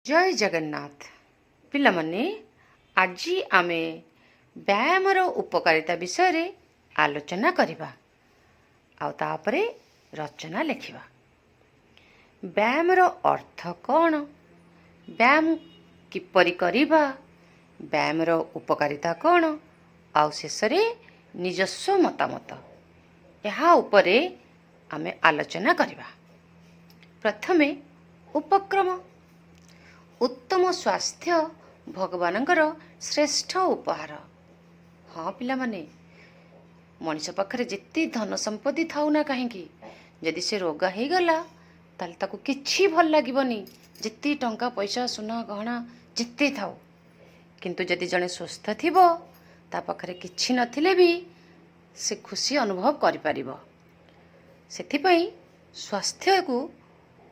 ଜୟ ଜଗନ୍ନାଥ ପିଲାମାନେ। ଆଜି ଆମେ ବ୍ୟାୟାମର ଉପକାରିତା ବିଷୟରେ ଆଲୋଚନା କରିବା ଆଉ ତାପରେ ରଚନା ଲେଖିବା। ବ୍ୟାୟାମର ଅର୍ଥ କ'ଣ, ବ୍ୟାୟାମ କିପରି କରିବା, ବ୍ୟାୟାମର ଉପକାରିତା କ'ଣ ଆଉ ଶେଷରେ ନିଜସ୍ୱ ମତାମତ, ଏହା ଉପରେ ଆମେ ଆଲୋଚନା କରିବା। ପ୍ରଥମେ ଉପକ୍ରମ। ଉତ୍ତମ ସ୍ୱାସ୍ଥ୍ୟ ଭଗବାନଙ୍କର ଶ୍ରେଷ୍ଠ ଉପହାର। ହଁ ପିଲାମାନେ, ମଣିଷ ପାଖରେ ଯେତେ ଧନ ସମ୍ପତ୍ତି ଥାଉ ନା କାହିଁକି, ଯଦି ସେ ରୋଗା ହେଇଗଲା, ତାହେଲେ ତାକୁ କିଛି ଭଲ ଲାଗିବନି, ଯେତେ ଟଙ୍କା ପଇସା, ସୁନା ଗହଣା ଯେତେ ଥାଉ। କିନ୍ତୁ ଯଦି ଜଣେ ସୁସ୍ଥ ଥିବ, ତା ପାଖରେ କିଛି ନଥିଲେ ବି ସେ ଖୁସି ଅନୁଭବ କରିପାରିବ। ସେଥିପାଇଁ ସ୍ୱାସ୍ଥ୍ୟକୁ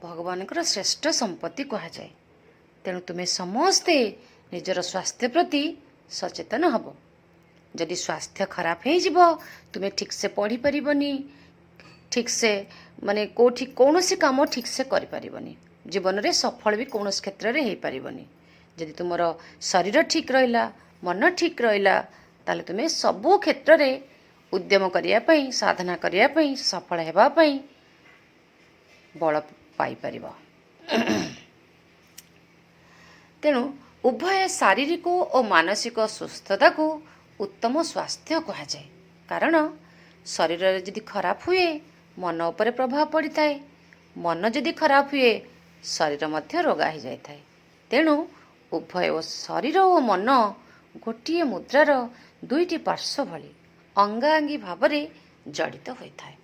ଭଗବାନଙ୍କର ଶ୍ରେଷ୍ଠ ସମ୍ପତ୍ତି କୁହାଯାଏ। ତେଣୁ ତୁମେ ସମସ୍ତେ ନିଜର ସ୍ୱାସ୍ଥ୍ୟ ପ୍ରତି ସଚେତନ ହେବ। ଯଦି ସ୍ୱାସ୍ଥ୍ୟ ଖରାପ ହେଇଯିବ, ତୁମେ ଠିକ୍ସେ ପଢ଼ିପାରିବନି, ଠିକ୍ସେ ମାନେ କେଉଁଠି କୌଣସି କାମ ଠିକ୍ସେ କରିପାରିବନି, ଜୀବନରେ ସଫଳ ବି କୌଣସି କ୍ଷେତ୍ରରେ ହେଇପାରିବନି। ଯଦି ତୁମର ଶରୀର ଠିକ୍ ରହିଲା, ମନ ଠିକ୍ ରହିଲା, ତାହେଲେ ତୁମେ ସବୁ କ୍ଷେତ୍ରରେ ଉଦ୍ୟମ କରିବା ପାଇଁ, ସାଧନା କରିବା ପାଇଁ, ସଫଳ ହେବା ପାଇଁ ବଳ ପାଇପାରିବ। ତେଣୁ ଉଭୟ ଶାରୀରିକ ଓ ମାନସିକ ସୁସ୍ଥତାକୁ ଉତ୍ତମ ସ୍ୱାସ୍ଥ୍ୟ କୁହାଯାଏ। କାରଣ ଶରୀରରେ ଯଦି ଖରାପ ହୁଏ, ମନ ଉପରେ ପ୍ରଭାବ ପଡ଼ିଥାଏ। ମନ ଯଦି ଖରାପ ହୁଏ, ଶରୀର ମଧ୍ୟ ରୋଗା ହେଇଯାଇଥାଏ। ତେଣୁ ଉଭୟ ଶରୀର ଓ ମନ ଗୋଟିଏ ମୁଦ୍ରାର ଦୁଇଟି ପାର୍ଶ୍ୱ ଭଳି ଅଙ୍ଗାଅଙ୍ଗୀ ଭାବରେ ଜଡ଼ିତ ହୋଇଥାଏ।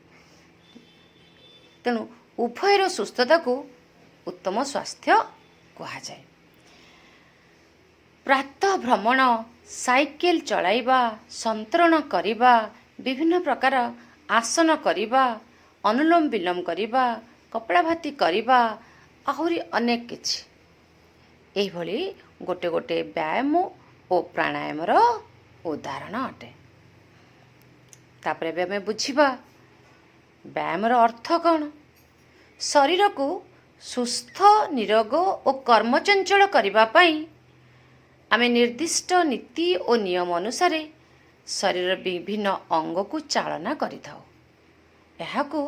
ତେଣୁ ଉଭୟର ସୁସ୍ଥତାକୁ ଉତ୍ତମ ସ୍ୱାସ୍ଥ୍ୟ କୁହାଯାଏ। ପ୍ରାତଃ ଭ୍ରମଣ, ସାଇକେଲ ଚଳାଇବା, ସନ୍ତରଣ କରିବା, ବିଭିନ୍ନ ପ୍ରକାର ଆସନ କରିବା, ଅନୁଲୋମ ବିଲୋମ କରିବା, କପାଳଭାତି କରିବା, ଆହୁରି ଅନେକ କିଛି, ଏହିଭଳି ଗୋଟେ ଗୋଟେ ବ୍ୟାୟାମ ଓ ପ୍ରାଣାୟାମର ଉଦାହରଣ ଅଟେ। ତାପରେ ଏବେ ଆମେ ବୁଝିବା ବ୍ୟାୟାମର ଅର୍ଥ କ'ଣ। ଶରୀରକୁ ସୁସ୍ଥ, ନିରୋଗ ଓ କର୍ମଚଞ୍ଚଳ କରିବା ପାଇଁ ଆମେ ନିର୍ଦ୍ଦିଷ୍ଟ ନୀତି ଓ ନିୟମ ଅନୁସାରେ ଶରୀରର ବିଭିନ୍ନ ଅଙ୍ଗକୁ ଚାଳନା କରିଥାଉ। ଏହାକୁ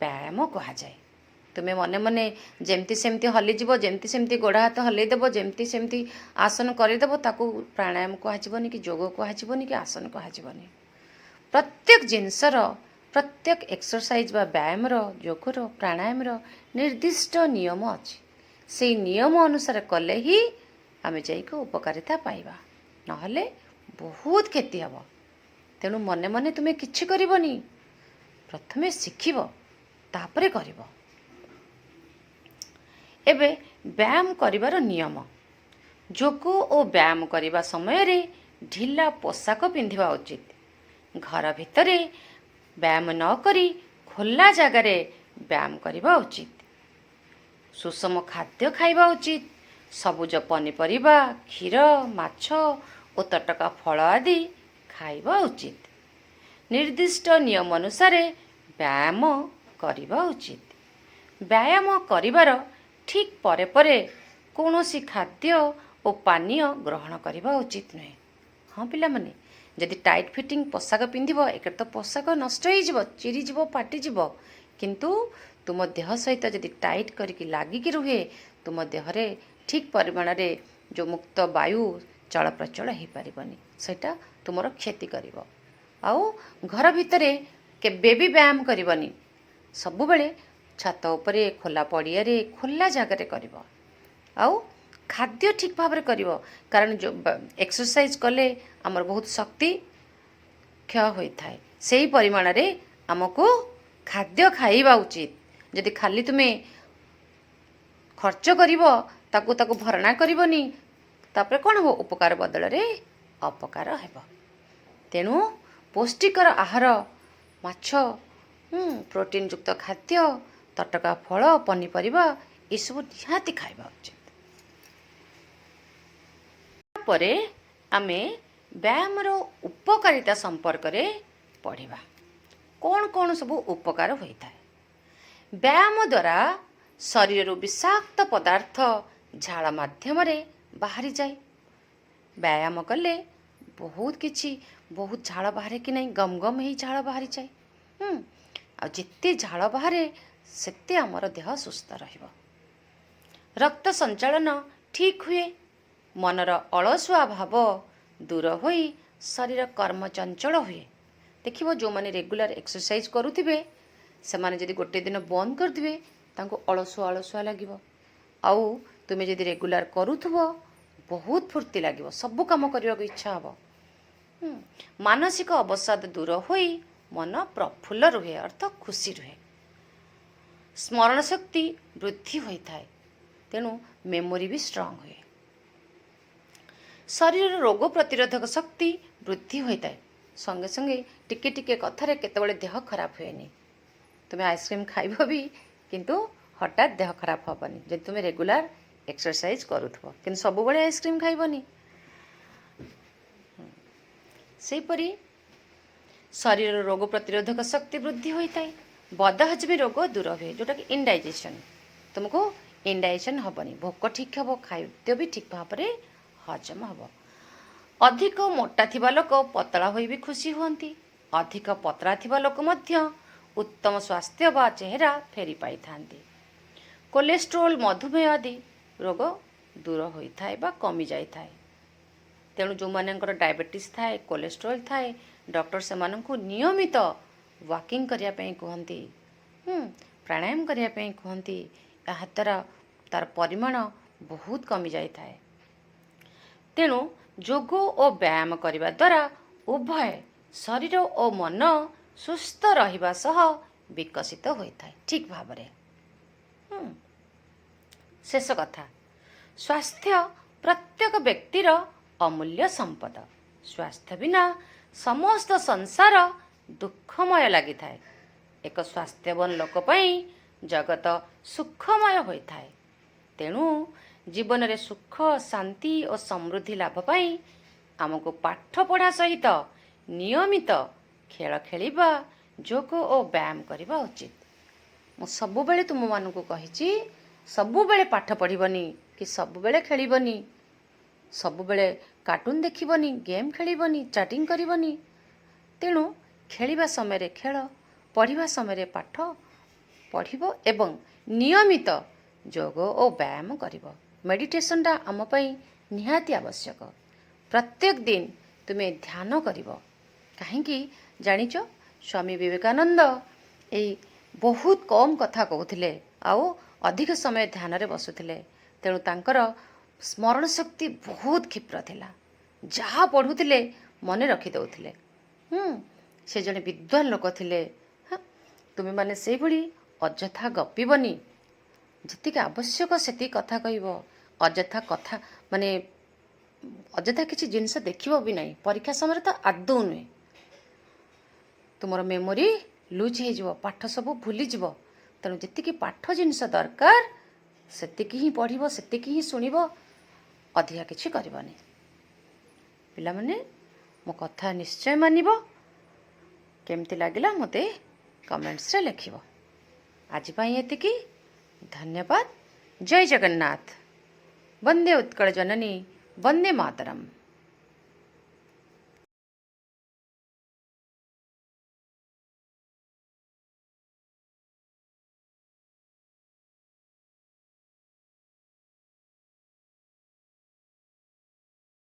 ବ୍ୟାୟାମ କୁହାଯାଏ। ତୁମେ ମନେ ମନେ ଯେମିତି ସେମିତି ହଲିଯିବ, ଯେମିତି ସେମିତି ଗୋଡ଼ ହାତ ହଲେଇଦେବ, ଯେମିତି ସେମିତି ଆସନ କରିଦେବ, ତାକୁ ପ୍ରାଣାୟାମ କୁହାଯିବନି କି ଯୋଗ କୁହାଯିବନି କି ଆସନ କୁହାଯିବନି। ପ୍ରତ୍ୟେକ ଜିନିଷର, ପ୍ରତ୍ୟେକ ଏକ୍ସରସାଇଜ ବା ବ୍ୟାୟାମର, ଯୋଗର, ପ୍ରାଣାୟାମର ନିର୍ଦ୍ଦିଷ୍ଟ ନିୟମ ଅଛି। ସେଇ ନିୟମ ଅନୁସାରେ କଲେ ହିଁ ଆମେ ଯାଇକି ଉପକାରିତା ପାଇବା, ନହେଲେ ବହୁତ କ୍ଷତି ହେବ। ତେଣୁ ମନେ ମନେ ତୁମେ କିଛି କରିବନି, ପ୍ରଥମେ ଶିଖିବ, ତାପରେ କରିବ। ଏବେ ବ୍ୟାୟାମ କରିବାର ନିୟମ। ଯୋଗ ଓ ବ୍ୟାୟାମ କରିବା ସମୟରେ ଢିଲା ପୋଷାକ ପିନ୍ଧିବା ଉଚିତ। ଘର ଭିତରେ ବ୍ୟାୟାମ ନ କରି ଖୋଲା ଜାଗାରେ ବ୍ୟାୟାମ କରିବା ଉଚିତ। ସୁଷମ ଖାଦ୍ୟ ଖାଇବା ଉଚିତ। ସବୁଜ ପନିପରିବା, କ୍ଷୀର, ମାଛ ଓ ତଟକା ଫଳ ଆଦି ଖାଇବା ଉଚିତ। ନିର୍ଦ୍ଦିଷ୍ଟ ନିୟମ ଅନୁସାରେ ବ୍ୟାୟାମ କରିବା ଉଚିତ। ବ୍ୟାୟାମ କରିବାର ଠିକ୍ ପରେ ପରେ କୌଣସି ଖାଦ୍ୟ ଓ ପାନୀୟ ଗ୍ରହଣ କରିବା ଉଚିତ ନୁହେଁ। ହଁ ପିଲାମାନେ, ଯଦି ଟାଇଟ୍ ଫିଟିଂ ପୋଷାକ ପିନ୍ଧିବ, ଏକରେ ତ ପୋଷାକ ନଷ୍ଟ ହେଇଯିବ, ଚିରିଯିବ, ଫାଟିଯିବ, କିନ୍ତୁ ତୁମ ଦେହ ସହିତ ଯଦି ଟାଇଟ୍ କରିକି ଲାଗିକି ରୁହେ, ତୁମ ଦେହରେ ଠିକ୍ ପରିମାଣରେ ଯେଉଁ ମୁକ୍ତ ବାୟୁ ଚଳପ୍ରଚଳ ହେଇପାରିବନି, ସେଇଟା ତୁମର କ୍ଷତି କରିବ। ଆଉ ଘର ଭିତରେ କେବେ ବି ବ୍ୟାୟାମ କରିବନି। ସବୁବେଳେ ଛାତ ଉପରେ, ଖୋଲା ପଡ଼ିଆରେ, ଖୋଲା ଜାଗାରେ କରିବ। ଆଉ ଖାଦ୍ୟ ଠିକ୍ ଭାବରେ କରିବ, କାରଣ ଯେଉଁ ଏକ୍ସରସାଇଜ କଲେ ଆମର ବହୁତ ଶକ୍ତି କ୍ଷୟ ହୋଇଥାଏ। ସେଇ ପରିମାଣରେ ଆମକୁ ଖାଦ୍ୟ ଖାଇବା ଉଚିତ। ଯଦି ଖାଲି ତୁମେ ଖର୍ଚ୍ଚ କରିବ, ତାକୁ ତାକୁ ଭରଣା କରିବନି, ତାପରେ କ'ଣ ହେବ? ଉପକାର ବଦଳରେ ଅପକାର ହେବ। ତେଣୁ ପୌଷ୍ଟିକର ଆହାର, ମାଛ, ପ୍ରୋଟିନ୍ ଯୁକ୍ତ ଖାଦ୍ୟ, ତଟକା ଫଳ, ପନିପରିବା, ଏସବୁ ନିହାତି ଖାଇବା ଉଚିତ। ତାପରେ ଆମେ ବ୍ୟାୟାମର ଉପକାରିତା ସମ୍ପର୍କରେ ପଢ଼ିବା। କ'ଣ କ'ଣ ସବୁ ଉପକାର ହୋଇଥାଏ? ବ୍ୟାୟାମ ଦ୍ୱାରା ଶରୀରରୁ ବିଷାକ୍ତ ପଦାର୍ଥ ଝାଳ ମାଧ୍ୟମରେ ବାହାରିଯାଏ। ବ୍ୟାୟାମ କଲେ ବହୁତ କିଛି, ବହୁତ ଝାଳ ବାହାରେ କି ନାହିଁ? ଗମ ଗମ ହେଇ ଝାଳ ବାହାରିଯାଏ। ଆଉ ଯେତେ ଝାଳ ବାହାରେ, ସେତେ ଆମର ଦେହ ସୁସ୍ଥ ରହିବ। ରକ୍ତ ସଞ୍ଚାଳନ ଠିକ୍ ହୁଏ। ମନର ଅଳସୁଆ ଭାବ ଦୂର ହୋଇ ଶରୀର କର୍ମଚଞ୍ଚଳ ହୁଏ। ଦେଖିବ, ଯେଉଁମାନେ ରେଗୁଲାର ଏକ୍ସରସାଇଜ କରୁଥିବେ, ସେମାନେ ଯଦି ଗୋଟେ ଦିନ ବନ୍ଦ କରିଦେବେ, ତାଙ୍କୁ ଅଳସୁଆ ଅଳସୁଆ ଲାଗିବ। ଆଉ ତୁମେ ଯଦି ରେଗୁଲାର କରୁଥିବ, ବହୁତ ଫୁର୍ତ୍ତି ଲାଗିବ, ସବୁ କାମ କରିବାକୁ ଇଚ୍ଛା ହେବ। ମାନସିକ ଅବସାଦ ଦୂର ହୋଇ ମନ ପ୍ରଫୁଲ୍ଲ ରୁହେ, ଅର୍ଥ ଖୁସି ରୁହେ। ସ୍ମରଣ ଶକ୍ତି ବୃଦ୍ଧି ହୋଇଥାଏ, ତେଣୁ ମେମୋରି ବି ଷ୍ଟ୍ରଙ୍ଗ ହୁଏ। ଶରୀରର ରୋଗ ପ୍ରତିରୋଧକ ଶକ୍ତି ବୃଦ୍ଧି ହୋଇଥାଏ। ସଙ୍ଗେ ସଙ୍ଗେ ଟିକେ ଟିକେ କଥାରେ କେତେବେଳେ ଦେହ ଖରାପ ହୁଏନି। ତୁମେ ଆଇସ୍କ୍ରିମ୍ ଖାଇବ ବି, କିନ୍ତୁ ହଠାତ୍ ଦେହ ଖରାପ ହେବନି, ଯଦି ତୁମେ ରେଗୁଲାର ଏକ୍ସରସାଇଜ କରୁଥିବ। କିନ୍ତୁ ସବୁବେଳେ ଆଇସ୍କ୍ରିମ୍ ଖାଇବନି। ସେହିପରି ଶରୀରର ରୋଗ ପ୍ରତିରୋଧକ ଶକ୍ତି ବୃଦ୍ଧି ହୋଇଥାଏ। ବଦହଜମି ରୋଗ ଦୂର ହୁଏ, ଯେଉଁଟାକି ଇନଡାଇଜେସନ୍। ତୁମକୁ ଇନଡାଇଜେସନ୍ ହେବନି, ଭୋକ ଠିକ୍ ହେବ, ଖାଦ୍ୟ ବି ଠିକ୍ ଭାବରେ ହଜମ ହେବ। ଅଧିକ ମୋଟା ଥିବା ଲୋକ ପତଳା ହୋଇ ବି ଖୁସି ହୁଅନ୍ତି। ଅଧିକ ପତଳା ଥିବା ଲୋକ ମଧ୍ୟ ଉତ୍ତମ ସ୍ୱାସ୍ଥ୍ୟ ବା ଚେହେରା ଫେରି ପାଇଥାନ୍ତି। କୋଲେଷ୍ଟ୍ରୋଲ, ମଧୁମେହ ଆଦି ରୋଗ ଦୂର ହୋଇଥାଏ ବା କମିଯାଇଥାଏ। ତେଣୁ ଯେଉଁମାନଙ୍କର ଡାଇବେଟିସ୍ ଥାଏ, କୋଲେଷ୍ଟ୍ରୋଲ ଥାଏ, ଡକ୍ଟର ସେମାନଙ୍କୁ ନିୟମିତ ୱାକିଂ କରିବା ପାଇଁ କୁହନ୍ତି, ପ୍ରାଣାୟାମ କରିବା ପାଇଁ କୁହନ୍ତି। ଏହାଦ୍ୱାରା ତାର ପରିମାଣ ବହୁତ କମିଯାଇଥାଏ। ତେଣୁ ଯୋଗ ଓ ବ୍ୟାୟାମ କରିବା ଦ୍ୱାରା ଉଭୟ ଶରୀର ଓ ମନ ସୁସ୍ଥ ରହିବା ସହ ବିକଶିତ ହୋଇଥାଏ ଠିକ୍ ଭାବରେ। ଶେଷ କଥା, ସ୍ୱାସ୍ଥ୍ୟ ପ୍ରତ୍ୟେକ ବ୍ୟକ୍ତିର ଅମୂଲ୍ୟ ସମ୍ପଦ। ସ୍ୱାସ୍ଥ୍ୟ ବିନା ସମସ୍ତ ସଂସାର ଦୁଃଖମୟ ଲାଗିଥାଏ। ଏକ ସ୍ୱାସ୍ଥ୍ୟବାନ ଲୋକ ପାଇଁ ଜଗତ ସୁଖମୟ ହୋଇଥାଏ। ତେଣୁ ଜୀବନରେ ସୁଖ, ଶାନ୍ତି ଓ ସମୃଦ୍ଧି ଲାଭ ପାଇଁ ଆମକୁ ପାଠ ପଢ଼ା ସହିତ ନିୟମିତ ଖେଳ ଖେଳିବା, ଯୋଗ ଓ ବ୍ୟାୟାମ କରିବା ଉଚିତ। ମୁଁ ସବୁବେଳେ ତୁମମାନଙ୍କୁ କହିଛି, ସବୁବେଳେ ପାଠ ପଢ଼ିବନି କି ସବୁବେଳେ ଖେଳିବନି, ସବୁବେଳେ କାର୍ଟୁନ୍ ଦେଖିବନି, ଗେମ୍ ଖେଳିବନି, ଚାଟିଂ କରିବନି। ତେଣୁ ଖେଳିବା ସମୟରେ ଖେଳ, ପଢ଼ିବା ସମୟରେ ପାଠ ପଢ଼ିବ ଏବଂ ନିୟମିତ ଯୋଗ ଓ ବ୍ୟାୟାମ କରିବ। ମେଡ଼ିଟେସନଟା ଆମ ପାଇଁ ନିହାତି ଆବଶ୍ୟକ। ପ୍ରତ୍ୟେକ ଦିନ ତୁମେ ଧ୍ୟାନ କରିବ। କାହିଁକି ଜାଣିଛ? ସ୍ୱାମୀ ବିବେକାନନ୍ଦ ଏଇ ବହୁତ କମ୍ କଥା କହୁଥିଲେ ଆଉ ଅଧିକ ସମୟ ଧ୍ୟାନରେ ବସୁଥିଲେ। ତେଣୁ ତାଙ୍କର ସ୍ମରଣ ଶକ୍ତି ବହୁତ କ୍ଷିପ୍ର ଥିଲା। ଯାହା ପଢ଼ୁଥିଲେ, ମନେ ରଖିଦେଉଥିଲେ। ସେ ଜଣେ ବିଦ୍ୱାନ ଲୋକ ଥିଲେ। ହଁ, ତୁମେମାନେ ସେଇଭଳି ଅଯଥା ଗପିବନି। ଯେତିକି ଆବଶ୍ୟକ, ସେତିକି କଥା କହିବ। ଅଯଥା କଥା ମାନେ ଅଯଥା କିଛି ଜିନିଷ ଦେଖିବ ବି ନାହିଁ। ପରୀକ୍ଷା ସମୟରେ ତ ଆଦୌ ନୁହେଁ। ତୁମର ମେମୋରି ଲୁଜ୍ ହେଇଯିବ, ପାଠ ସବୁ ଭୁଲିଯିବ। ତେଣୁ ଯେତିକି ପାଠ ଜିନିଷ ଦରକାର, ସେତିକି ହିଁ ପଢ଼ିବ, ସେତିକି ହିଁ ଶୁଣିବ, ଅଧିକା କିଛି କରିବନି। ପିଲାମାନେ, ମୋ କଥା ନିଶ୍ଚୟ ମାନିବ। କେମିତି ଲାଗିଲା, ମୋତେ କମେଣ୍ଟସରେ ଲେଖିବ। ଆଜି ପାଇଁ ଏତିକି। ଧନ୍ୟବାଦ। ଜୟ ଜଗନ୍ନାଥ। ବନ୍ଦେ ଉତ୍କଳ ଜନନୀ। ବନ୍ଦେ ମାତରମ୍।